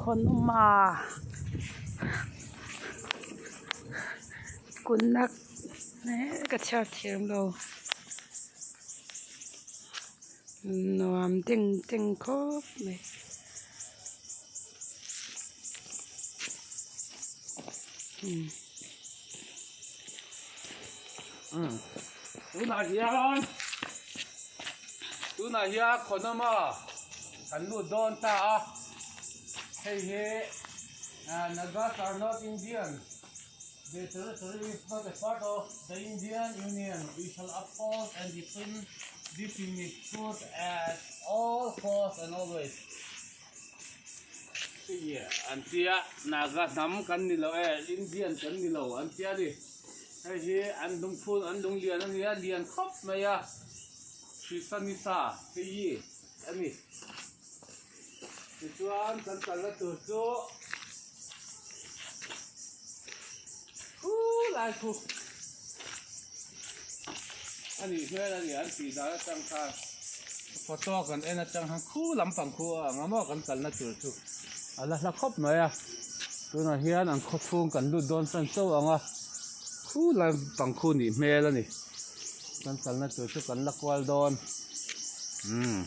Khonoma Kunak ka chhiar thiam lo nuam ding ding khawp mai. Tunah hian tunah hian Khonoma kan lut dawn ta a hei hi Nagas are not Indian the territory is not a part of the Indian Union we shall uphold and defend this unique truth at all cost and always. An tia Naga hnam kan ni lo e Indian kan ni lo an tia ni hei hi an lungphun an lunglian a nia lian khawp mai a Hrisanisa hei hi a ni tichuan kan kalna tur chu khu lai khu a nih hmel a ni an tih dan atang khan photo kan en atang khan khu lampang khu a ang a maw kan kalna tur chu a la hla khawp mai a tunah hian an khaw chhung kan lut dawn chan chauh ang a khu lampang khu nih hmel a ni kan kalna tur chu kan la kual dawn umm.